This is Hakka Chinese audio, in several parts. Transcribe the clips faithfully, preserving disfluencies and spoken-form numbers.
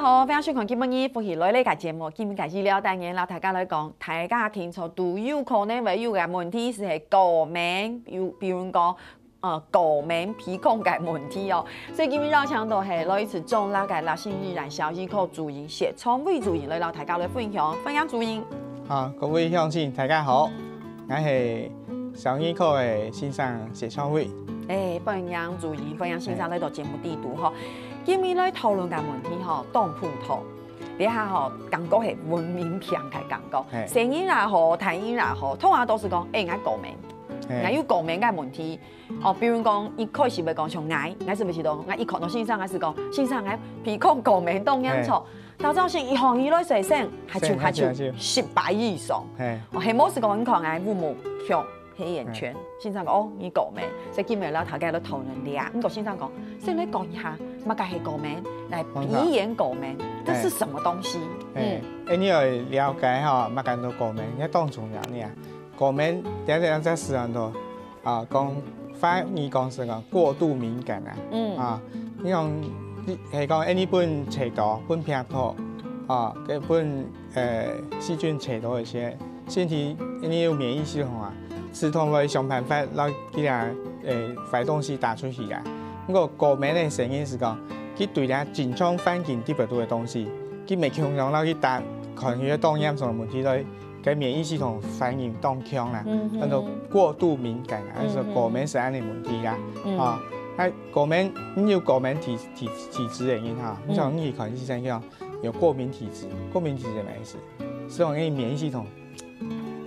好，歡迎收看今晡日福氣來了个節目。今晡日个醫療單元，摎大家來講，大家定著都有可能會有个問題，就係過敏，有，比如講，呃，過敏、鼻孔个問題哦。所以今晡日邀請到係來自中壢个立新醫院小兒科主任薛昌偉主任來摎大家來分享，歡迎主任。好，各位鄉親，大家好，𠊎係小兒科个先生薛昌偉。誒，歡迎主任，歡迎先生來到節目裡肚吼。今晡日來討論个問題吼，當普通。這下吼，感覺係文明病个感覺。嘿。細人也好，大人也好，通常都係講，誒，𠊎過敏，嘿。𠊎有過敏个問題。哦，比如講，一開始會講像𠊎，𠊎係毋係都，𠊎一看到先生，𠊎係講，先生，𠊎鼻孔過敏當嚴重。嘿。 打早晨一行起來洗身，哈啾哈啾，哈啾哈啾。十擺以上。嘿。哦，係無係講你看𠊎烏目、胸、黑眼圈，嘿。先生講，哦，你過敏，所以今晡日摎大家來討論這。毋過先生講，先來講一下，麼个係過敏，來，鼻炎過敏，這是什麼東西？嘿。嗯。誒，你愛了解吼，麼个安到過敏，這當重要呢。過敏，第一個咱就係安到 啊，講法語講係講過度敏感啊。嗯。啊，你講，你係講，誒，你分摕著，分病毒，啊，該分，呃，細菌摕著一些，身體，你有免疫系統啊，自動會想辦法，摎佢啊，誒，壞東西打出去啊。毋過過敏个成因係講，佢對這正常環境裡背肚个東西，佢無共樣，摎佢打，看佢个當嚴重个問題來 該免疫系統反應當強啦，嗯哼。安到過度敏感啊，嗯哼。安到過敏係恁樣問題啦。嗯。啊，啊，過敏，你有過敏體，體，體質个人哈，嗯。你像你去看醫生講，有過敏體質，過敏體質係麼个意思？係講你免疫系統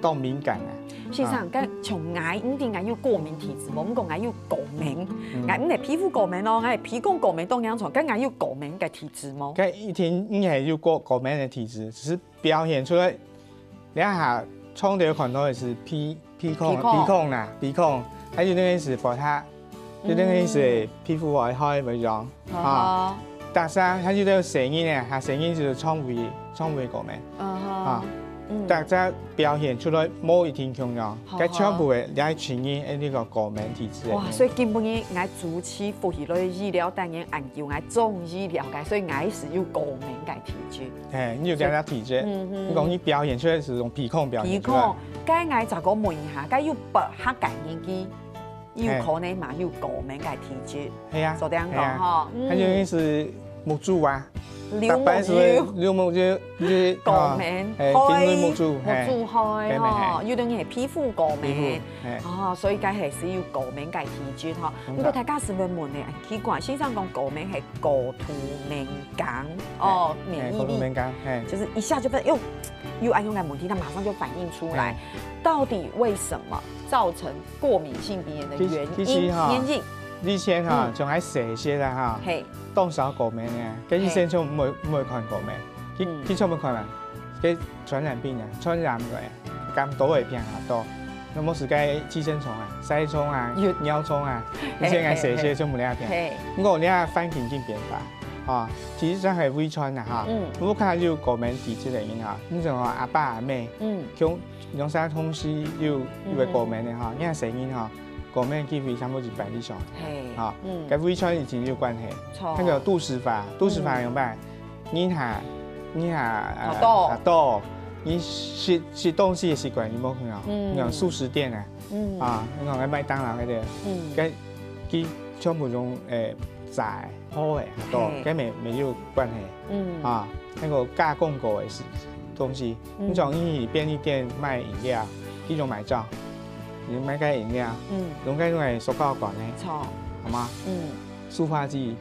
當敏感啊。先生，啊。該像𠊎，毋知𠊎有過敏體質無？毋過𠊎有過敏，嗯。𠊎毋係皮膚過敏哦，𠊎係鼻孔過敏當嚴重，該𠊎有過敏个體質無？該一定你係有過，過敏个體質，只是 表現出來，這下常常看到个係鼻，鼻孔，鼻孔。鼻孔啦，鼻孔，還有該个係鼻頭，有該个係皮膚會開會癢，嗯哼。啊。哦。大家還有該細人呢，哈，細人就係腸胃，腸胃過敏，嗯哼。啊。嗯。大家表現出來無一定共樣，好，該全部个這群人，誒，這個過敏體質个人。哇，所以今晡日𠊎主持福氣類醫療單元，研究𠊎中醫了解，所以𠊎係有過敏个體質。 嘿，你有這樣个體質，嗯哼。你講你表現出來係用鼻孔表現出來。鼻孔，該𠊎再過問一下，該有別項个人佢有可能嘛有過敏个體質？嘿啊，所以恁樣講吼，嘿啊。嗯。還有一個係目珠啊，流目，逐擺係流目就，就，過敏，啊，嘿，開，緊流目珠，嘿。目珠開吼，嘿，嘿，嘿。有个人係皮膚過敏。皮膚，嘿。哦，所以該係，係有過敏个體質吼。嗯。毋過大家係毋係問呢，奇怪，先生講過敏係過度敏感，哦，嘿，免疫力。嘿，過度敏感，嘿。就是一下就發現，喲，有恁樣个問題，它馬上就反映出來。嘿。到底為什麼造成過敏性鼻炎的原因？其實，其實哈，原因。以前哈，嗯。像還細个時節哈，嘿。當少過敏呢，該醫生就毋會，嘿。毋會看過敏，佢，嗯。佢就毋會看啊，該傳染病啊，傳染个，較多个病較多。 該無係該寄生蟲啊、疝蟲啊、有。尿蟲啊，嘿，以前𠊎細時節就無這病。嘿，嘿。毋過這環境已經變化，啊，其實就係遺傳啊，哈。嗯。屋下有過敏體質个人哈，你像阿爸阿姆，嗯。共，兩儕同時有，嗯。有个過敏个哈，你看細人哈，過敏機會差不多一半以上。嘿，啊，嗯。該遺傳已經有關係。著。那個都市化，都市化仰般？嗯。 你下，你下，呃，較多。較多，你食，食東西个習慣有無共樣？嗯。你講速食店啊，嗯。啊，你講該麥當勞該兜，嗯。該，佢全部用，誒，炸个、烤个較多，嘿。該無，無有關係。嗯。啊，該個加工過个東西，嗯。你像你便利店賣飲料，佢用麥當，你買个飲料，嗯。用該種个塑膠罐个，著。好嗎？嗯。塑化劑，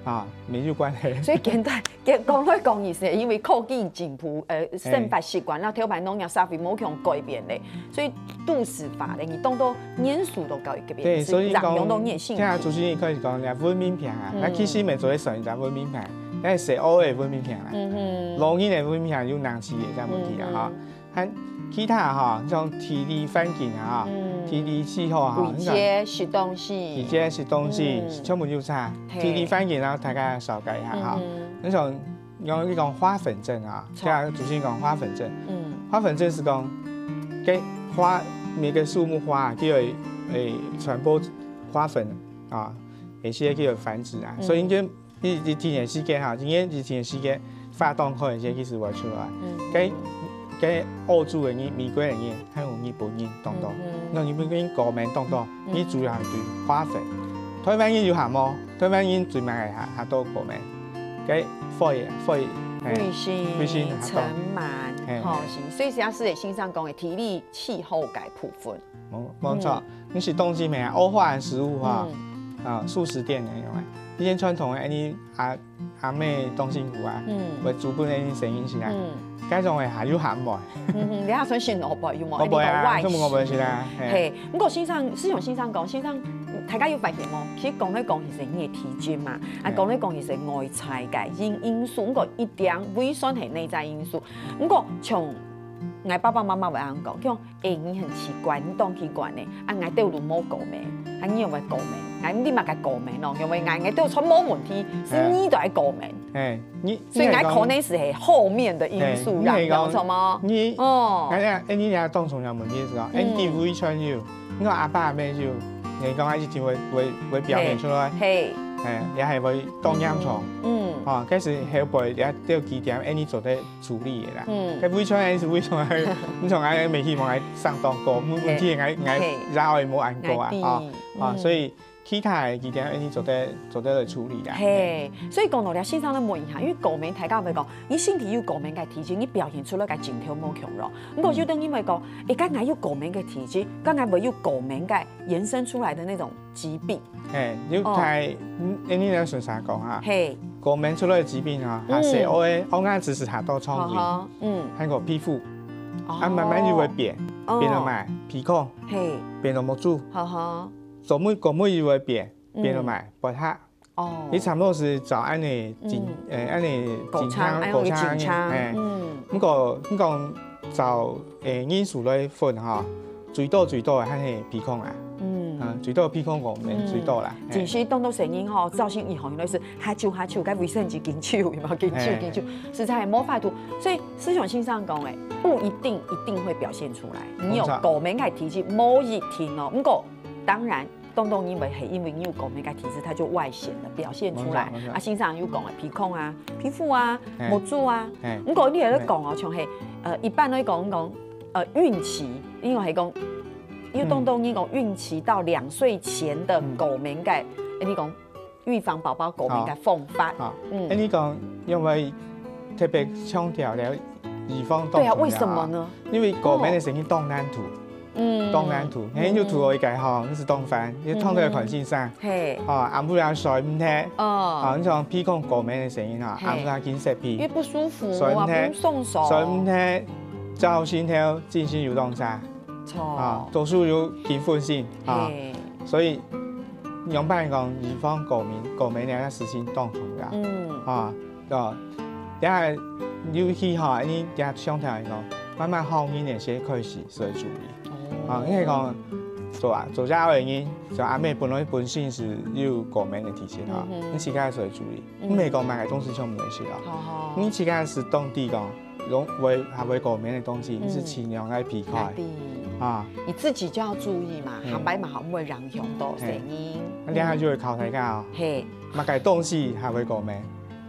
啊，無有關係。所以簡單，簡，講來講去係因為科技進步，呃，嘿。生活習慣，然後頭擺農業社會無共樣改變咧，所以都市化咧，你當多元素都改變，對，所以講，所以影響到你个身體。聽主持人開始講，這文明病啊，嗯。該其實無做得算一隻文明病，該係社會个文明病啦。嗯哼。老人个文明病有人治个，這問題啊，嗯哼。哈。 還其他哈，像地理環境啊，嗯。地理氣候啊，季節食東西。季節食東西，嗯。全部有差。嘿。地理環境，然後大家了解一下哈。嗯哼。你像，用一種花粉症啊，著。像主持人講花粉症。嗯。花粉症係講，該花，每個樹木花啊，佢有，誒，傳播花粉啊，而且佢有繁殖啊，嗯。所以你就 一，一定个時間哈，因為一定个時間，花當開个時節，其實會出來。該該澳洲个人、美國个人，還有日本人當多。該日本人過敏當多，佢主要係對花粉。台灣人有較無？台灣人最慢个下下到過敏。該火火，衛星、塵塵，蟎，吼，是。所以這也係先生講个地理氣候个部分。無無錯，你食東西無啊？歐化个食物哈，啊，素食店个用个，以前傳統个，你啊。 阿姆當辛苦啊，會煮分𠊎等細人食啊。該種个還有鹹味。嗯，你還算食蘿蔔有無？我袂啊，全部我袂食啊。嘿，毋過先生，思雄先生講，先生，大家有發現無？其實講來講去係你个體質嘛，啊，講來講去係外在个因因素，毋過一定會算係內在因素。毋過像𠊎爸爸媽媽會恁講，講 欸，你很奇怪，你當奇怪呢。啊，𠊎兜都無過敏，啊，你又會過敏？𠊎你嘛个過敏咯，因為𠊎𠊎兜全無問題，係你都會過敏。哎，你所以𠊎可能係後面的因素啦，有錯嗎？你哦，哎呀，哎，你也當重要問題係哦，哎，你遺傳有，你看阿爸阿姆有，你講啊，一定會會會表現出來，嘿，哎，也係會當嚴重，嗯，啊，該係後背也都有幾點，哎，你做得 處理个啦。嗯，該遺傳係遺傳个，你從來袂希望愛生當高，問問題愛愛也愛無恁高啊，啊啊，所以其他个幾點你做得做得來處理啦。嘿，所以講到了先生个問一下，因為過敏大家會講，你身體有過敏个體質，你表現出來个症頭無共樣。毋過有等人會講，欸，該𠊎有過敏个體質，該𠊎會有過敏个延伸出來的那種 疾病。嘿，有大，你你來順續講哈。嘿，過敏出來个疾病哈，下細个，哦，該只是下到腸胃，嗯，還有皮膚，啊，慢慢就會變，變到麼？鼻孔，嘿，變到目珠，好好，過敏過敏就會變，變到麼？鼻下。哦，你差不多係照恁呢，嗯，呃，恁呢，過程，按呢，過程，哎，嗯，不過你講照，呃，因素來分哈。 最多最多个還係鼻孔啊，嗯，最多鼻孔過敏最多啦。其實當多細人吼，照生理學原來係哈啾哈啾，該衛生紙緊啾，有無？緊啾緊啾，實在無法度。所以思雄先生講个，不一定一定會表現出來。你有過敏个體質，無一定哦。毋過當然，當多人會係因為你有過敏个體質，它就外顯了，表現出來。啊，先生有講个鼻孔啊、皮膚啊、目珠啊。毋過你也講哦，像係，呃，一般來講講。 呃，孕期，因為係講，又當多人講孕期到兩歲前的過敏个，你講預防寶寶過敏个方法。好，嗯，你講因為特別強調了預防當重要啊。對啊，為什麼呢？因為過敏个細人當難渡，嗯，當難渡，因為你渡到一個吼，你係當煩，你通常愛看先生，嘿，啊，暗晡夜睡毋忒，哦，啊，你像鼻孔過敏个細人啊，暗晡夜緊塞鼻，因為不舒服啊，睡毋忒，不鬆手，睡毋忒。 朝晨頭精神又當差，著，啊，讀書又緊分心啊，所以仰般講，預防過敏，過敏這个事情當重要，嗯，啊，著，這下尤其吼，你這下上頭來講，慢慢好人个時節開始就愛注意，啊，應該講，做啊，做這个人，做阿姆本來本身係有過敏个體質哈，你自家就愛注意，毋係講買个東西全部愛食哦，你自家係當知講。 容會還會過敏个東西，你係盡量愛避開。啊，你自己就要注意嘛，下擺嘛好毋會影響到細人。啊，這下就愛考大家哦。嘿，麼个東西還會過敏？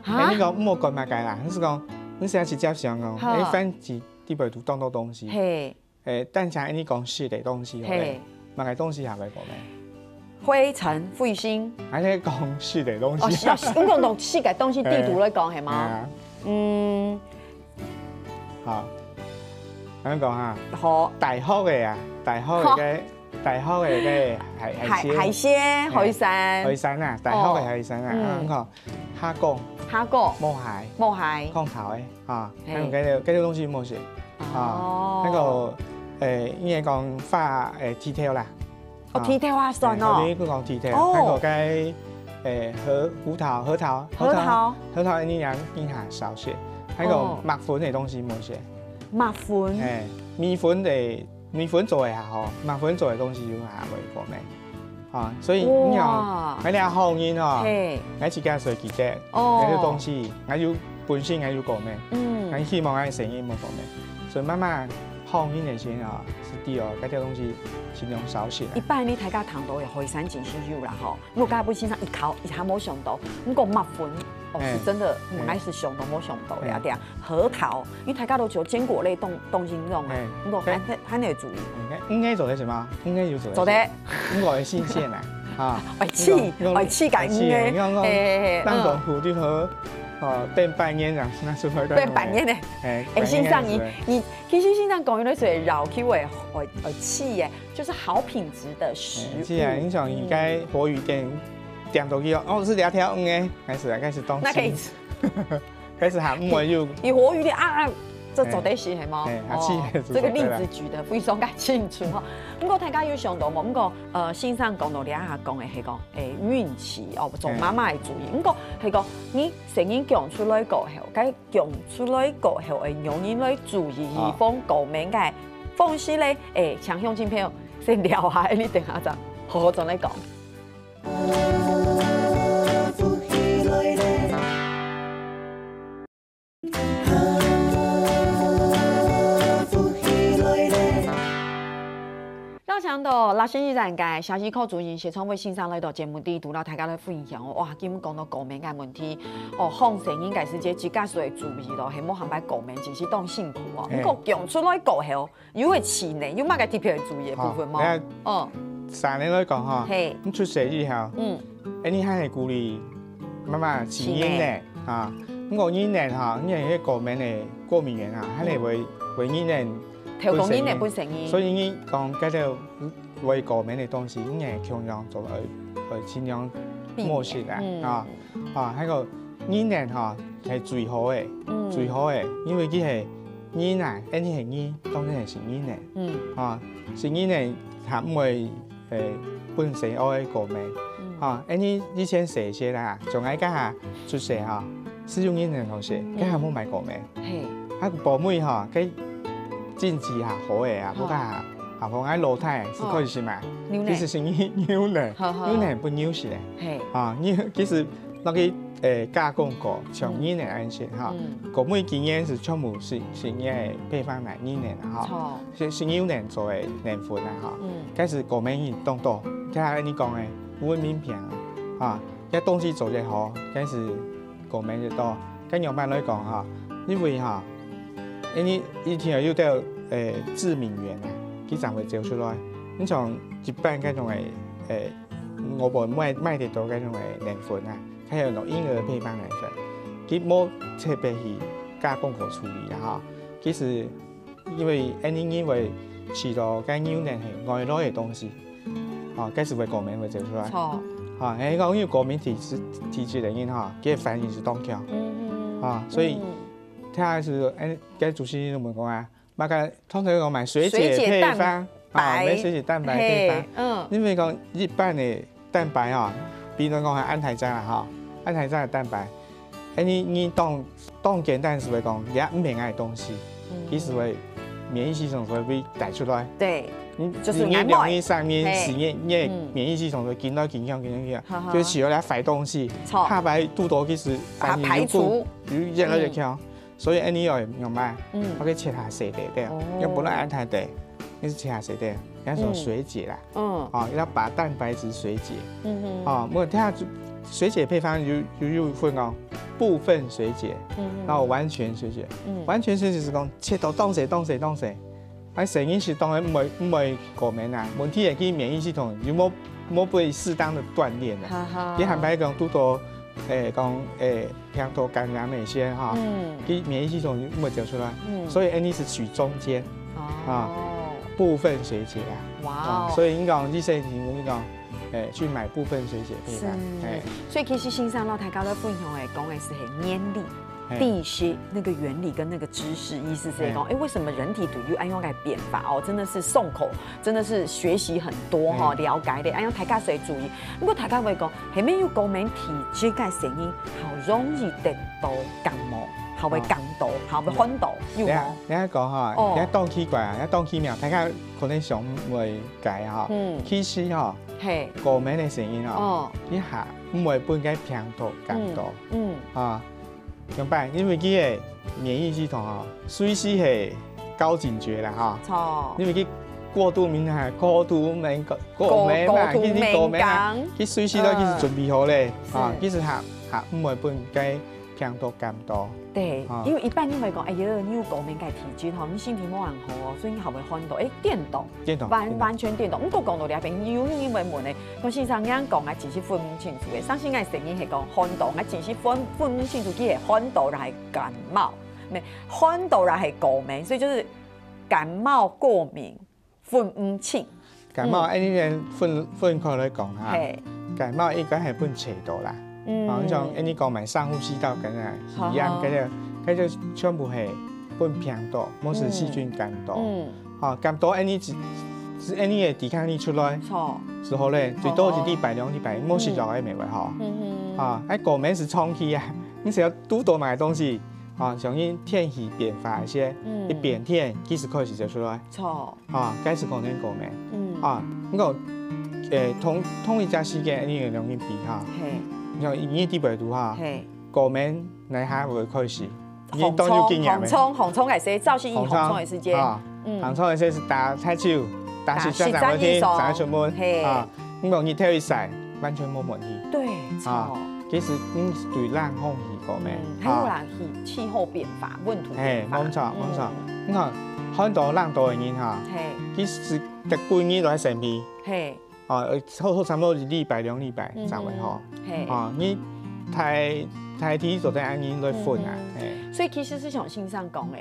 啊，你講毋好講麼个啦，你係講你係直接想哦，哎，番薯裡背有當多東西。嘿，哎，單淨你講食个東西好咧，麼个東西還會過敏？ 灰塵、彗星。還係講食个東西。哦，係啊，係，你講到食个東西地圖來講係嗎？嗯，好，恁講哈，好，大殼个啊，大殼个，大殼个个海海鮮，海鮮、海產，海產啊，大殼个海產啊，恁講，蝦公、蝦公、毛蟹、毛蟹、空頭个。 啊，還有該个該个東西無食，啊，該个，誒，應該講花，誒，地豆啦，哦，地豆啊，算哦，你講地豆，還有該，誒，核核桃，核桃，核桃，核桃，你也你也少食，還有麥粉个東西無食，麥粉，誒，米粉个米粉做个也好，麥粉做个東西又也會過敏。 啊，所以你哦，𠊎這好人哦，𠊎自家就會記得，哦，𠊎有東西，𠊎有本身，𠊎有過敏，嗯，𠊎希望𠊎細人無過敏，所以慢慢學放心个先啊，係對哦，該條東西盡量少食啊。一般呢，大家聽到个海產真係有啦吼，如果剛才本身上一口一下無想到，不過麥粉哦，嘿。係真的，嗯，還係想都無想到个啊，嘿。對啊，核桃，因為大家都講堅果類凍凍冰凍啊，嘿。不過還還還得注意。應該應該做得食嗎？應該有做得食。做得。不過會新鮮啊，哈。會試，會試感應該。會試，你看講，嘿嘿嘿，當中苦就好，哦，變半煙啊，那時候變半煙呢。哎，先生，你你其實先生講有類似的繞口會會會試耶，就是好品質的食物。哎，是啊，你想應該活魚店點到去哦，哦，係這條魚誒，開始啊，開始動心。那可以吃。開始喊，嗯，我又你活魚店啊，啊，這做得食係嗎？哎，啊，哦，這個例子舉得非常个清楚哈。不過大家有想到無？不過呃，先生講到這下講的係講，誒，孕期哦，做媽媽的注意。不過係講你聲音講出來過後，該講出來過後，會有人來注意，預防過敏个方式咧。誒，請鄉親朋友先尞下，你等下再好好轉來講。邀請到辣身一站个社區科主任謝創偉先生來到節目裡肚，摎大家來分享哦。哇，今日講到過敏个問題，哦，風神應該係這自家所注意咯，係無行擺過敏，真係當辛苦哦。嘿。不過講出來過後，又會試呢，有麼个特別注意个部分無？哦，哦，人家，哦。三年來講哈，嘿。你出世以後，嗯。哎，你還係鼓勵媽媽試人呢，試呢。啊。不過人呢哈，你係過敏个過敏源啊，還係會，嗯。會人呢 透過人呢本身，所以你講該兜會過敏个東西，你係共樣做愛愛盡量避免。莫食啊，嗯。啊，啊，還有人呢吼，係最好个，嗯。最好个，因為佢係人啊，恁樣係人，當然係食人呢，嗯。啊，食人呢，佢毋會 誒，本身愛个過敏。嗯。吼，恁樣以前細時啦，從𠊎該下出世吼，係用人奶好食，嗯。該下無買過敏。嘿。啊，薄妹吼，該經濟較好个啊，好。無該下，啊，𠊎老弟係開始嘛，哦。牛奶。其實係牛，牛奶，好，好。牛奶分牛食个。嘿。啊，牛，其實 落去，誒，加工過，像人奶恁樣吼。嗯。過敏个基因係全部係，係人个配方奶，人奶啦，吼。著。係，係牛奶做个奶粉啊，吼。嗯。該係過敏原當多，就像你講个，文明病啊，哈，該東西做得好，該係過敏就多。該樣般來講哈，因為哈，因為一定有兜，誒，致敏原啊，佢正會走出來。你像一般該種个，誒， 外背買，買得到該種个奶粉啊，還有那種嬰兒配方奶粉，佢無特別去加工過處理啦吼。其實因為恁樣人會試著該牛奶係外來个東西，吼，該係會過敏會走出來。著。吼，係講有過敏體質，體質个人吼，佢个反應係當強。嗯，嗯，吼，所以，嗯。聽下係，誒，該主持人有問講啊， 麼个，通常講買水解配方，水解蛋白。啊，買水解蛋白配方。嘿，嗯。因為講一般个蛋白吼，比如講係安胎劑啦吼，安胎劑个蛋白，哎，你，你當，當簡單係會講，這毋係愛个東西，嗯。其實會免疫系統會被帶出來。對，你，就是你兩日、愛買。三日、嘿。四日，你个嗯。免疫系統會緊來緊強、緊來緊強，哈哈。就起來壞東西，著。下擺堵到其實反應又排除。又越來越強。嗯。 所以恁樣哦，用咩？嗯。愛去切下細塊點，哦。要不然恁大塊，你係切下細塊，人家說水解啦。嗯。嗯。哦，要把蛋白質水解。嗯哼。哦，無，它就，水解配方有，有，有分哦，部分水解，嗯哼。然後完全水解。嗯。完全水解係講切到當細、當細、當細，啊，細人係當然毋會，毋會過敏啊，問題係佢免疫系統有無，無被適當的鍛鍊啊。哈哈。佢坦白講，堵到，誒，講，誒， 病毒感染个時節吼，嗯。佢免疫系統就毋會走出來，嗯。所以恁樣係取中間，哦。啊，部分水解啊。哇哦。哦，所以你講，這些題目你講，誒，去買部分水解配方，是。誒。所以其實先生摎大家來分享个，講个係原理，嘿。第一是那個原理跟那個知識，意思係講，嘿。誒，為什麼人體肚有恁樣个變化？哦，真的是鬆口，真的是學習很多哈，嘿。了解个，恁樣大家所以注意。不過大家會講， 係毋係有過敏體質个細人，好容易得到感冒，好會感到，好會昏倒，有無？人家，人家講吼，哦。人家當奇怪啊，人家當奇妙，大家可能想毋會解吼。嗯。其實吼，嘿。過敏个細人哦，哦。佢還毋會分該病毒感到。嗯，嗯。啊，仰般？因為佢个免疫系統哦，隨時係高警覺啦哈。著。因為佢過度敏感，過度敏感，過敏嘛，過度敏感。其實過敏啊，佢隨時都其實準備好咧，嗯。啊，是。其實還，還毋會分該病毒感到。對，啊。因為一般人會講，哎呀，你有過敏个體質吼，你身體無恁好哦，所以你還會患到，哎，顛倒。顛倒，完，顛倒。完全顛倒。毋過講到這邊，有人會問咧，講先生，你恁講啊，其實分毋清楚誒，相信𠊎先生係講患到，𠊎其實分，分毋清楚，佢係患到還係感冒。 沒，患到啦係過敏，所以就是感冒、過敏，分毋清。感冒，嗯。恁呢分，分開來講哈。嘿。感冒應該係分吹到啦。嗯。啊，像恁呢講嘛，上呼吸道感染、好，肺炎，好。該個，該個全部係分病毒，無係細菌感到。嗯。嗯。啊，感到恁呢只，只恁呢个抵抗力出來，著。之後咧，最多一禮拜、好，好。兩禮拜，無食藥个，嗯。無會好。嗯哼。啊，哎，過敏係長期啊，你只要堵到麼个東西， 啊，像因天氣變化一些，嗯。一變天，幾時開始就出來？著。啊，該時可能過敏。嗯。啊，你講，誒，同，同一隻時間，你有兩人比哈。嘿。你像一年底背肚哈，嘿。過敏哪下會開始？你當有經驗誒。紅，紅，紅，紅个時，照是以紅，紅，紅个時間。啊，嗯。紅，紅个時係打太久，打十隻掌會停，打十隻以上。掌會出門。嘿。啊， 你講日頭一曬，完全無問題。對，啊，著。其實，嗯，對冷空氣過敏，嗯，還有啦，啊。氣，氣候變化，溫度變化。嘿，無錯，無錯。嗯。你看，很多冷到个人哈，嘿。其實逐個月都愛生病。嘿。啊，好，好差不多一禮拜、兩禮拜，嗯哼，正會好。嘿。啊，你大，大體做得恁呢來分啊，嗯哼。嘿。所以其實係像先生講个，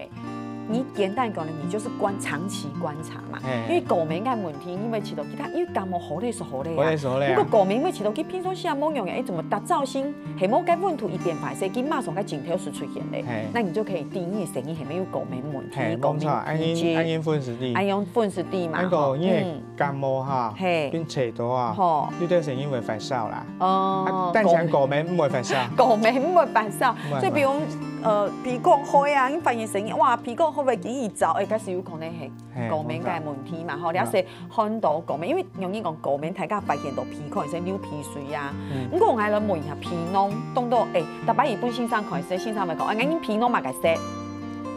你簡單講呢，你就是觀，長期觀察嘛。嘿。因為過敏个問題，因為其實其他，因為感冒好咧係好咧啊。好咧係好咧啊。如果過敏，因為其實佢平常時也無用呀，哎，怎麼打造型，係無該溫度一變化，所以佢馬上該症頭就出現咧。嘿。那你就可以第一時間係無有過敏問題，嘿，過敏無錯，恁呢，體質。恁呢分係對。恁呢分係對嘛，那個，吼。因為 嗯。感冒哈，嘿。並且的話，吼。有段時間會發燒啦。哦，啊，但是過敏毋會發燒。過敏毋會發燒，毋會，所以比如，呃，鼻孔開啊，你發現聲音，哇，鼻孔開會緊一燥，哎，該係有可能係，嘿，過敏个問題嘛，吼，無錯。了解，很多過敏，因為容易講過敏，大家發現到鼻孔會流鼻水啊。嗯。毋過𠊎來問一下，鼻囊，當多，哎，逐擺一般先生看，先生會講，哎，你鼻囊嘛該塞。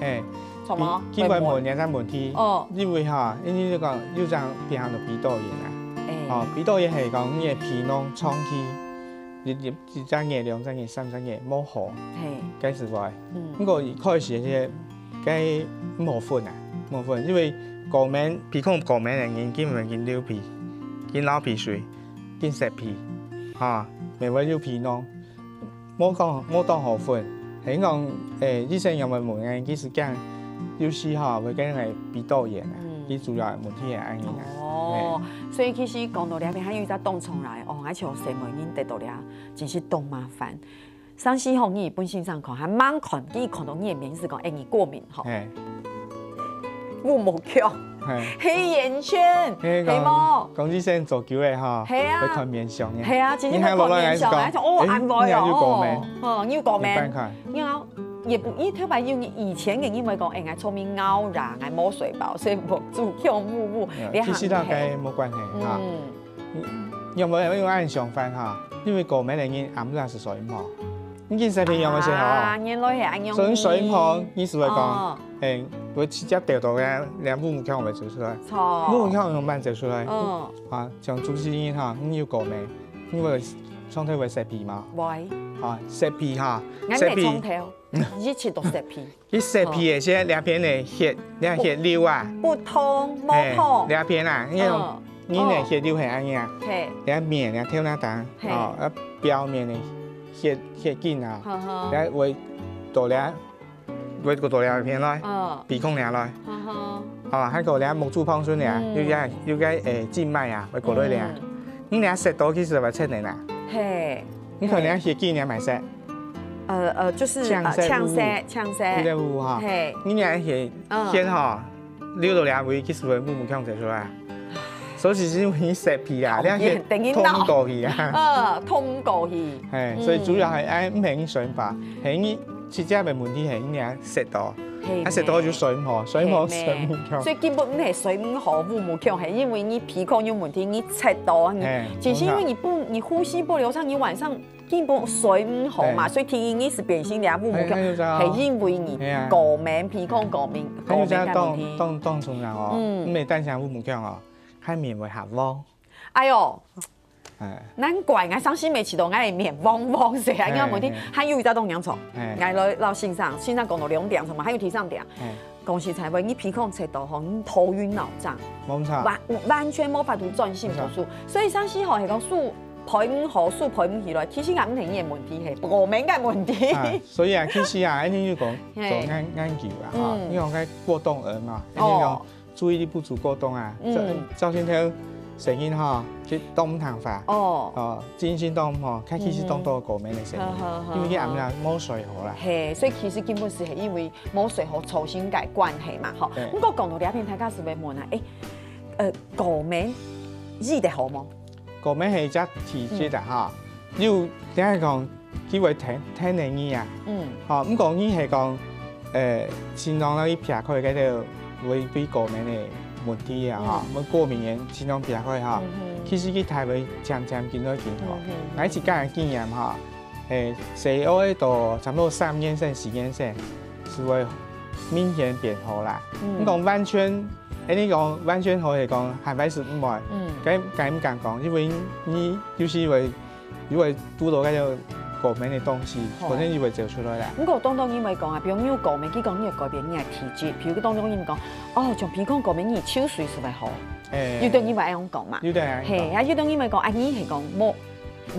嘿。 著無？鼻，佢會問這隻問題，哦。因為哈，因為你講有種病叫鼻竇炎啊。哎。哦，鼻竇炎係講你个鼻囊長期，一，一，一隻月、兩隻月、三隻月無好，嘿。該時會。嗯。毋過一開始个，該無好分啊，無好分，因為過敏，鼻孔過敏个人，根本緊流鼻，緊流鼻水，緊塞鼻，哈，乜會流鼻囊。 無講，無當好分。係講，誒，醫生有無問𠊎，其實講，有時吼，會跟人鼻竇炎啊，嗯。佢主要問題係恁樣啊。哦，嘿。所以其實講到這片，還有一隻當重要个，哦，𠊎像細妹人得到了，真係當麻煩。上次吼，你本先生看，還吂看，佢看到你个面是講，誒，你過敏吼。嘿。 烏目腔，嘿。黑眼圈，嘿，係無？講，講醫生做久个吼，係啊。會看面相个。係啊，真正會看面相，你還落來還係講，哦，誒，恁會哦，你還有過敏？哦，哦，你有過敏？你看看。你好，也不，你特別有，你以前个，因為講，誒，𠊎出面敖啦，𠊎無睡飽，所以目珠腔烏烏，嗯，你還其實大概無關係哈。嗯。 你，你有無有恁想法哈？因為過敏个人暗晡係睡毋好，你緊食片有無食好？啊，原來係恁樣。所以睡毋好，意思係講，哦。誒，會直接掉到个，連烏目腔會走出來。著。烏目腔會慢慢走出來。嗯。啊，像主持人哈，你有過敏，你會長透會塞鼻嗎？會。啊，塞鼻哈，𠊎塞鼻。毋係長透，一直都塞鼻。 佢塞鼻个時，這片个血，這血流啊。不通，無通。嘿，這片啊，因為嗯。人个血流係恁樣啊。哦。嘿。這面，這頭那當，嘿。哦，啊，表面个血，血筋啊，呵呵。這會到這，會到這片來，嗯。鼻孔這來。呵呵。哦，還有這目珠旁脣這，嗯。有個，有個，誒，靜脈啊，會過來這。嗯。你這塞到其實會出來啊。嘿。你可能血筋這會塞。 呃，呃，就是，呃，嗆塞，嗆塞，嗆塞。有點烏哈。嘿。你若血，嗯。血吼，流到這位，其實會烏目腔走出來。所以是因為你塞鼻啊，你血通過去啊。呃，通過去。嘿，所以主要還，嗯。哎，毋係你水腫，係你直接个問題係你若塞到。係，啊，食到就睡毋好，睡毋好，睡毋強。所以根本毋係睡毋好，烏目強，係因為你脾康有問題，你食到，你，嘿，其實因為你不，你呼吸不流暢，你晚上根本睡毋好嘛，嘿。所以第一你係變成這烏目強，嘿，嘿，就這樣哦。係因為你嘿啊。過敏，脾康過敏，過敏个問題。還有這樣當，當，當重要哦，嗯。毋係單淨烏目強哦，還面會合黃。哎喲，哎。難怪𠊎上次每次都𠊎面黃黃色，哎，哎，𠊎問題，哎。還有一隻當嚴重，哎。𠊎來，來先生，先生講到兩點，什麼？還有第三點。哎。講實在話，你脾康食到吼，你頭暈腦脹，無錯。完，完全無法度專心讀書。無錯。所以上次吼，係講書背毋好，書背毋起來，其實也毋係你个問題，係過敏个問題。啊，所以啊，其實啊，恁樣就講，嘿。做研，研究啊，哈，嗯。你講該過動兒嘛，哦。你講注意力不足過動啊，嗯。照，照先頭聲音哈，去動彈法，哦。哦，精神動吼，開始是動到過敏个聲音，嗯。好，好，好，因為佢暗晡無睡好啦。嘿，所以其實根本係因為無睡好造成个關係嘛，吼。對。毋過講到這片，大家係會問啊，誒，呃，過敏醫得好無？過敏係一隻體質啊，嗯。哈，有，等下講，佢會疼，疼你啊。嗯。吼，毋過你係講，呃，盡量愛去避開該兜會，會過敏个問題啊，哈，嗯。會過敏个盡量避開哈。嗯哼。其實佢大會漸漸緊來緊好。嗯哼。𠊎自家个經驗哈， 誒，細學个到差不多三年生、四年生，就會明顯變好啦。嗯。你講完全，誒，你講完全好係講還還係毋會，嗯。該，該毋敢講，因為你有時會，又會堵到該个過敏个東西，好。可能又會走出來啦。毋過當多人會講啊，比如你有過敏，佢講你會改變你个體質，比如當多人講，哦，像鼻孔過敏，你抽水係會好，誒，有的人會恁樣講嘛，有的人會講。嘿，啊，有的人會講，啊，你係講無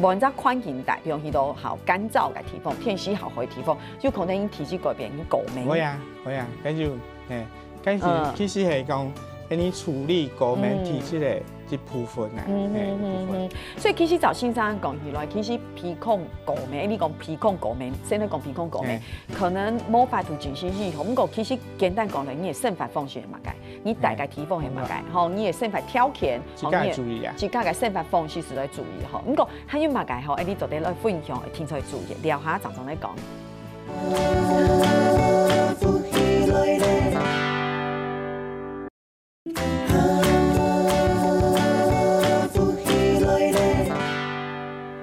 換隻環境帶，比如去到較乾燥个地方，天時較好个地方，有可能體質改變，你過敏。會啊，會啊，該就，嘿，該是，嗯。其實係講，恁樣處理過敏體質个一部分啊，嗯，嘿，一部分。嗯，嗯，嗯。所以其實照先生講起來，其實鼻孔過敏，你講鼻孔過敏，先來講鼻孔過敏，嘿。可能無法度真正預防，毋過其實簡單講來，你个生活方式係麼个？ 你戴个地方係麼个？嘿。吼，你个生活條件，自家愛注意啊。吼，你个自家个生活方式係愛注意吼。毋過還有麼个吼，誒，你做得來分享，聽眾愛注意，聊下正正來講。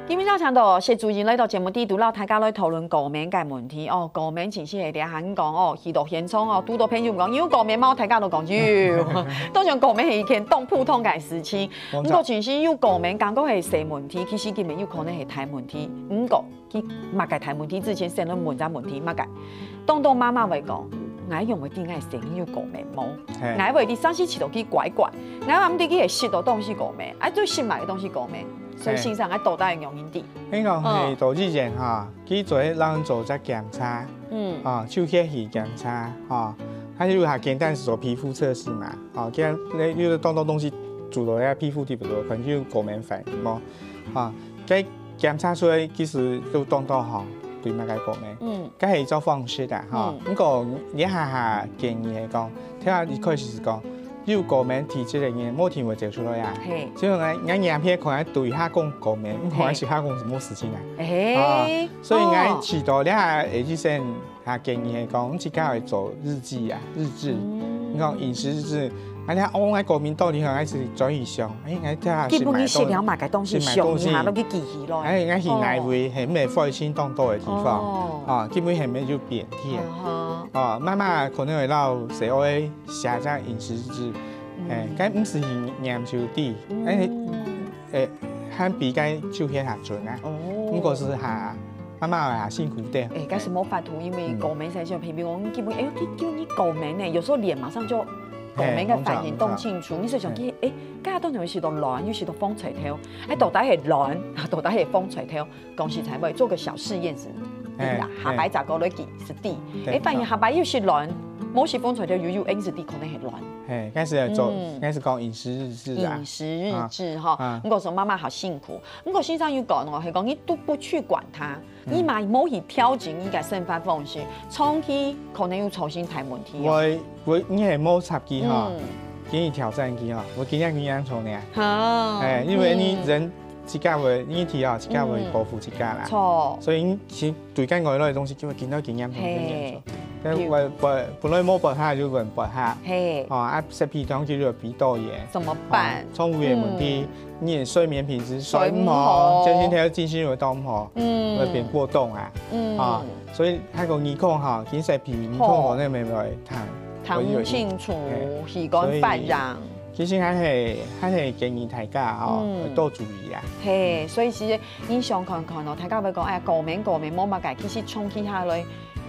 今晡日邀請到薛主任來到節目裡肚，摎大家來討論過敏个問題哦。過敏真係係這下講哦，去到現場哦，堵到朋友講，你有過敏無？大家都講有。當然過敏係一件當普通个事情，無錯。毋過真係有過敏，感覺係細問題，其實根本有可能係大問題。毋過，佢麼个大問題之前，先來問隻問題，麼个？當多媽媽會講，𠊎仰會知𠊎細人有過敏無？嘿。𠊎會知上時試著佢怪怪，𠊎也毋知佢係食到東西過敏，啊，對食麼个東西過敏。 所以先生，𠊎到底愛仰般知？應該係到醫院哈，去做，摎人做隻檢查，嗯。啊，抽血去檢查，哈，佢有較簡單係做皮膚測試嘛，哈，佢有當多東西做到該皮膚底肚，可能就有過敏反應無，哈，該檢查出來其實就當多吼，對麼个過敏。嗯。 該係一種方式啊，吼。嗯。毋過這下下建議係講，頭下一開始係講，有過敏體質个人，無定會走出來啊。嘿。所以𠊎，𠊎仰般可能對下講過敏，毋可能係下講麼个事情啊。嘿。啊，所以𠊎試著這下，誒，醫生下建議係講，自家愛做日記啊，日誌。嗯。你講飲食日誌， 啊，你看，哦，𠊎過敏到底好，𠊎係轉去想，誒，𠊎這下係買東，基本你食了麼个東西，食買東西，想一下，都去記起來。誒，𠊎去哪位，哦。係毋係壞心當多个地方，哦。啊，基本係毋係就變天。啊哈。啊，媽媽可能會摎細妹寫張飲食日誌，嗯。誒，該毋係去研究的，嗯。誒，誒，還比該照片較準啊。哦。毋過係下，媽媽會下辛苦點。誒，該係無法度，因為，嗯。過敏才像，譬如講，基本，誒，叫，叫你過敏呢，有時候臉馬上就 過敏个反應當清楚，嘿，你就想起，嘿。誒，該當然有時都冷，有時都風吹透，誒，到底係冷，到底係風吹透？講實在話，做個小實驗係，嘿，對啦，嘿。下擺再過來記係對。對，誒，發現下擺又係冷，無係風吹透，又有應係對，可能係冷。嘿，該係做，嗯。該係講飲食日誌啊。飲食日誌哈，啊。毋過說媽媽好辛苦，毋過先生有講哦，係講你都不去管它， 你嘛無去調整你个生活方式，長期可能有造成大問題哦。會，會，你係無插佢吼，嗯。建議調整佢吼，會緊張緊張做呢。好。誒，因為你人自家會，你體哦，自家會保護自家啦。嗯。著。所以你其實對該外來个東西，就會緊張緊張做，嘿。緊張做。該會，會，本來無發黑就變發黑。嘿。哦，啊，食皮當久就有皮竇炎。怎麼辦？哦，腸胃个問題，嗯。你个睡眠品質睡毋好，睡毋好。精神頭精神又當毋好，嗯。會變過動啊。嗯。啊，所以還有耳孔哈，其實皮耳孔可能會會疼，會有一，聽毋清楚，嘿。耳管發癢。所以其實還係，還係建議大家哈，嗯。愛多注意啊。嘿，所以其實你想看看哦，大家會講，哎呀，過敏過敏，無麼个，其實長期下來，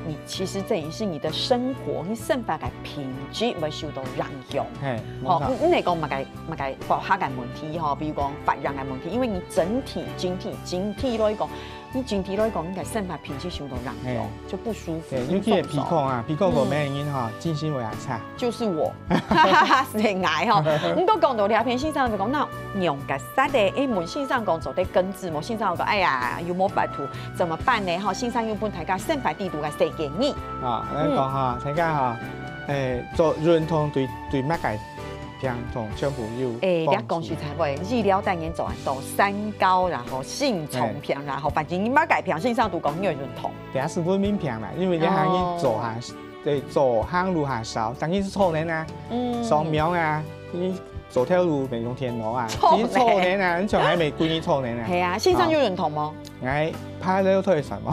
你其實這也是你的生活，你生活个品質會受到影響。嘿，無錯。吼，毋，毋係講麼个，麼个發黑个問題吼，比如講發癢个問題，因為你整體、整體、整體來講，你整體來講，你个生活品質受到影響，嘿。就不舒服，嘿，尤其係皮膚啊，皮膚過敏个人吼，嗯。精神會較差。 就是我，係𠊎吼。毋過講到這片，先生就講，那仰結煞咧？誒，問先生講做得根治無？先生講，哎呀，又無法度，怎麼辦呢？吼，先生又分大家生活裡肚个細建議。啊，來講哈，嗯。大家哈，誒，做運動對，對麼个病痛全部有誒，你幫助。講實在話，醫療單元做恁多，三高，然後心臟病，嘿。然後反正你麼个病，先生都講你愛運動。這係文明病啦，因為你還去做下，哦。 對，做行路還少，當然係坐等啊，嗯。上網啊，你做頭路毋用電腦啊，坐等。你坐等啊，你從來無歸日坐等啊。係啊，先生有運動無？啊。𠊎爬樓梯算無？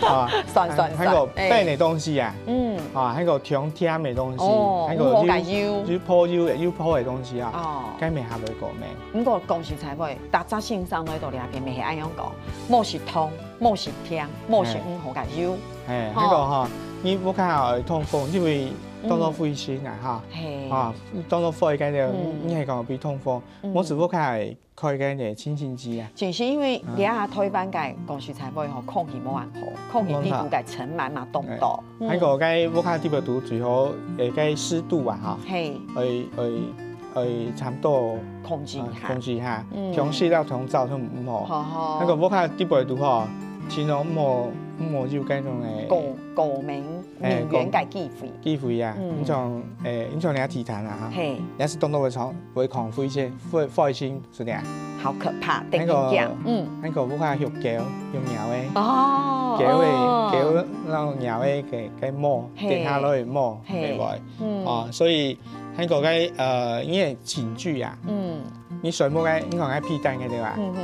啊，算，算，還有，算，誒。搬个東西啊，嗯。啊，還有重添个東西，哦，還有有好个有，有破有，有破个東西啊，哦。該乜還會過敏。毋過講實在話，逐隻先生來到這片，乜係恁樣講，莫食糖，莫食甜，莫食毋好个油。 嘿，吼。該个吼，你屋下愛通風，因為當多灰塵啊，哈。嘿。啊，當多灰該个，嗯。你還講愛通風，嗯。無就屋下愛開該个清淨機啊。就是因為這下台灣个，講實在話吼，空氣無恁好，空氣裡肚个塵蟎嘛當多。嗯。嗯。還有該屋下裡肚最好，誒，該濕度啊，哈。嘿。愛，愛，愛差不多控制一下。啊，控制一下，嗯。通濕到通燥都毋好。好，好。該个屋下裡肚吼，盡量毋好，毋好有該種誒，過，過敏 哎，敏感个機會。機會啊，嗯。你像，誒，你像你个地毯啊，哈，嘿。也係當多會藏，會藏灰塵，灰，灰塵，係這樣。好可怕，那個，等一下，嗯。那個屋下畜狗、畜貓个，哦，狗个，哦。狗摎貓个，个，个毛，嘿。跌下來个毛，嘿。對無？嗯。哦，所以那個該，呃，因為寢具啊，嗯。 你睡目个，你看該被單个對吧？嗯哼。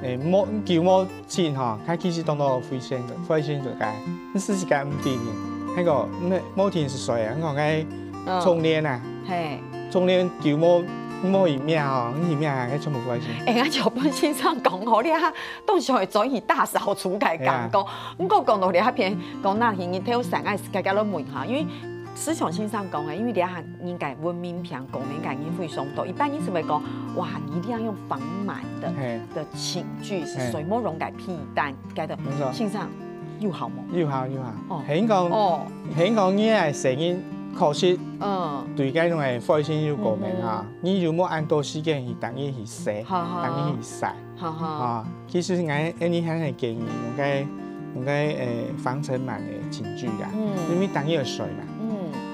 誒，無，久無清吼，佢其實當多灰塵，灰塵就該，你試試看，毋知呢。那個，無，無定時睡啊，你看該，嗯。窗簾啊，嘿。窗簾久無，無一面吼，你一面啊，該全部灰塵。誒，𠊎就分先生講吼，你啊，當像會轉去大掃除个感覺。係啊。毋過講到這片，講那日頭曬，𠊎自家都問哈，因為思想先生講个，因為這下 人个文明病、過敏个人非常多。一般人係會講，哇，你一定要用防蟎的，嘿。的寢具，係，嘿。睡目用个被單，該个，沒錯。先生，有效無？有效，有效。哦。係講，哦。係講你个身體確實，嗯。對該種个灰塵有過敏啊，嗯哼。你有無恁多時間去逐日去洗，好，好。逐日去曬？ 哈哈。啊，其實𠊎，𠊎還係建議用該，用該，誒，防塵蟎个寢具啊，嗯。因為當然有水嘛。嗯。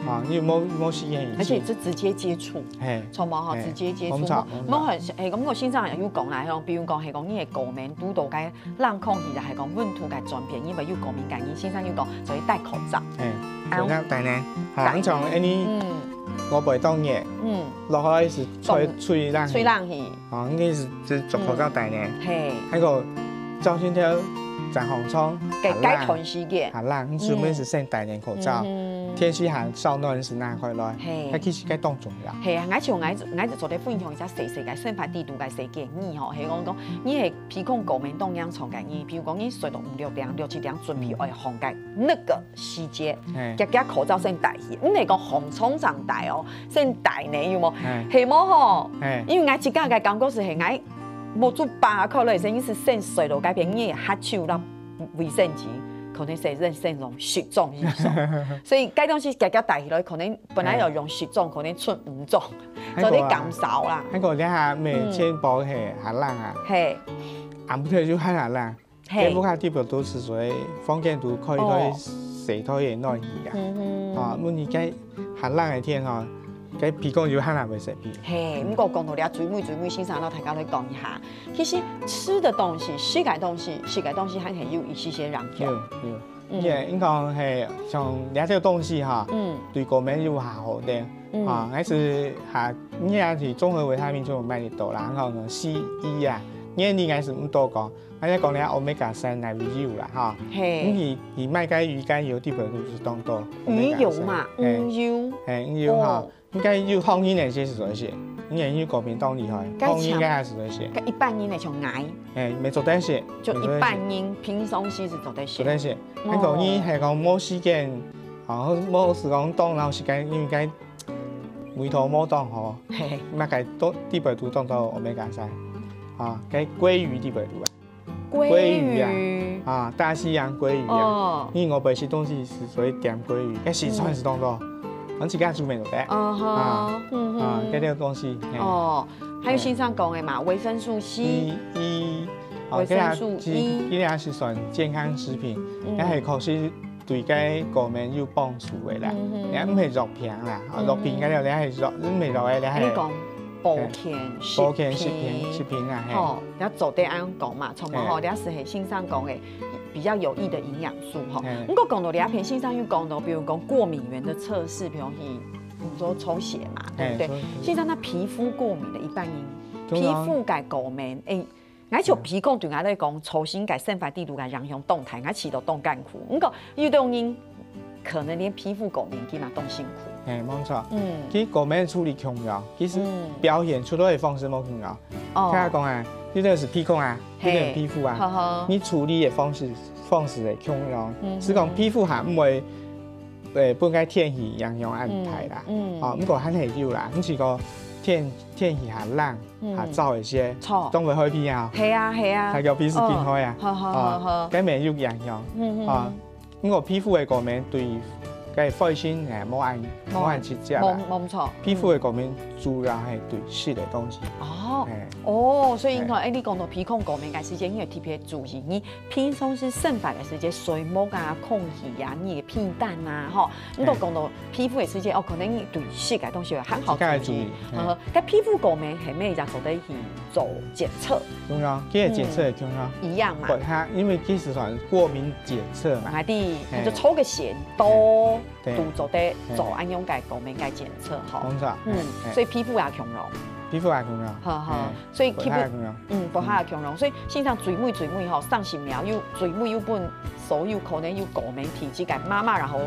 啊，你有無，無時間以前。而且是直接接觸。嘿。著無吼，嘿。直接接觸。無錯，無錯。無很，誒，毋過先生有講啦，吼，比如講，係講你个過敏堵到該冷空氣啦，係講溫度个轉變，因為有過敏个人，先生有講，所以戴口罩。嘿，啊，口罩戴呢，哈，戴。你像恁呢，嗯。外背當熱，嗯。落下來係吹，當，吹冷氣。吹冷氣。 哦，應該係，係著口罩戴呢。嗯。嘿。還有，朝晨頭，正䟘床，該，較冷。該段時間。較冷，你出門係先戴等口罩。嗯。嗯哼。天氣還稍暖時拿開來，嘿。該其實該當重要。嘿，𠊎就，𠊎就，𠊎就做得分享一下細細个生活裡肚个小建議吼，係講講，你係鼻孔過敏當嚴重个人，比如講你睡到五六點、六七點，準備愛䟘个那個 時節，嘿。遽遽口罩先戴起，毋係講䟘床正戴哦，先戴呢，有無？嘿。係無吼？嘿。因為𠊎自家个感覺係，係𠊎目珠擘開來，先係先睡到該片，你个下手摎衛生紙，可能係先，先用濕狀去做。所以該東西遽遽戴起來，可能本來要用濕狀，嘿。可能出五狀，還有啊，做得減少啦。還有這下每天包係較冷啊，嗯。嘿。暗晡天就還較冷。 嘿。該屋下裡肚都係屬於房間都開開，哦。曬透个暖氣啊。嗯哼。啊，問題該寒冷个天吼，該鼻孔就寒冷會生病。嘿，毋過講到這，最尾最尾先生摎大家來講一下，其實食个東西、食个東西、食个東西，還係有一些些影響。有，有。嗯。也應該係像這兜東西哈，嗯。對國民有較好个。嗯。啊，還係哈，你也係綜合維他命就有賣得到啦，然後呢，C E啊，你也係毋多講，而且講了omega三來有啦哈。嘿。你，你買个魚肝油底背肚就當多omega三。魚油嘛，嘿。魚油。嘿，魚油哈。哦。 應該有好人个係做得食，因為有國民當厲害，該好人應該還係做得食。該一般人个像𠊎，哎，乜做得食，就一般人平常時係做得食。做得食。哦。還講你係講無時間，啊，無時間當，然後時間應該胃口無當好，嘿。那該都底背肚當多omega三，啊，該鮭魚底背肚啊。 鮭魚啊，啊，大西洋鮭魚啊。哦。因為外背食東西係所以點鮭魚，該四川係當多，嗯。咱自家煮乜做得。哦吼，啊，嗯哼。啊，該兜東西，嘿。哦，還有先生講个嘛，維生素C。E，E，哦，維生素E。這个係，這个係算健康食品，嗯。也係確實對該國民有幫助个啦。嗯哼。也毋係藥品啦，啊，嗯哼。藥品該兜也係藥，毋係藥个，也係。你講保健食品。保健食品，食品啊，嘿。吼。 了做得恁樣講嘛，像嘛吼，嘿。這係先生講个比較有益的營養素吼。嘿。毋過講到這片，先生又講到，比如講過敏原的測試，比如去，比如說抽血嘛，對不對？嘿，抽血。先生，那皮膚過敏的一般人，通常皮膚个過敏，欸，𠊎就鼻孔對𠊎來講，抽新个生活底肚个影響當大，𠊎試著當艱苦。毋過有種人 可能連皮膚過敏佢嘛當辛苦。嘿，無錯。嗯。其實過敏處理共樣，其實嗯。表現出來个方式無共樣。哦。聽講啊，有兜係鼻孔啊，有兜係皮膚啊，嘿。呵呵。你處理个方式，方式會共樣。嗯哼。係講皮膚還毋會，呃，分該天氣影響恁大啦。嗯。嗯。哦，毋過還係有啦，你試過天，天氣較冷，嗯。較燥一些，燥。當會開鼻啊。係啊，係啊。大家鼻屎緊開啊。哦，好，好，好，好。哦，該乜有影響。嗯，嗯，哦。嗯。 毋過皮膚个過敏對該肺心誒無恁，無，無恁直接啦。無，無錯。皮膚个過敏主要係對食个東西。哦，嘿。哦，所以你看，嘿。誒，你講到鼻孔過敏个時節，你愛特別注意，你平常時生活个時節，睡目啊、空氣啊、你个被單啊，吼，你都講到皮膚个時節，哦，可能你對食个東西有很好自家注意。注意，嘿。呵呵，該皮膚過敏係毋係也做得去 做檢測。重要，這个檢測也重要。嗯，一樣嘛。不，它因為其實算過敏檢測嘛。啊，對，嘿。就抽个血，都，嘿，對。都做得做，嘿。恁樣个過敏个檢測吼。沒錯，嗯，嘿，嘿。所以皮膚也共樣。皮膚也共樣。好，好，嘿，所以皮膚，皮膚也共樣。嗯，皮膚也共樣。所以先生最尾最尾吼，三十秒又最尾又分所有可能有過敏體質个媽媽，然後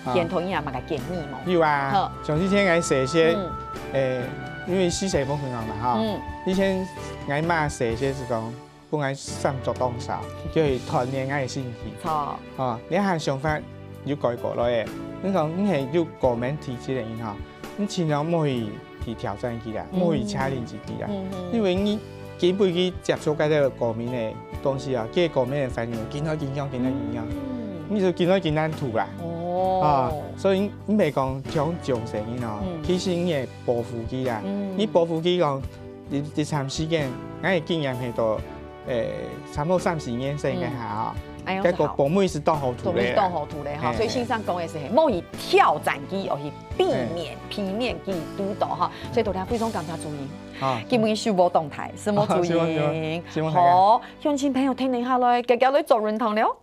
啊。 然後你有麼个建議無？有啊，好。像之前𠊎細時，嗯。誒，因為四歲無朋友嘛，吼。嗯。以前𠊎媽細時係講，分𠊎衫著當少，叫佢鍛鍊𠊎个身體。好。哦，這下想法又改過來誒。你講你係有過敏體質个人吼，你盡量莫去，去挑戰佢啦，嗯。莫去challenge佢啦。嗯，嗯。因為你根本去接觸該個過敏个東西啊，該個過敏个反應，緊來緊強，緊來緊強。嗯。你就緊來緊難度啦。哦。啊，所以你毋係講像眾細人哦，嗯。其實你會保護佢啦。嗯。你保護佢講，一，一長時間，𠊎个經驗係到，誒，差不多三四年生个下哦，嗯。哎喲，該個保護係當好處理啦。保護當好處理哈，嘿，所以先生講个係，嘿。莫去挑戰佢，而去避免，嘿。避免佢堵到哈。所以大家非常感謝主任。好。今日收穫當大，承蒙主任。好，承蒙，承蒙，承蒙大家。好，鄉親朋友，聽一下來，遽遽來做運動了。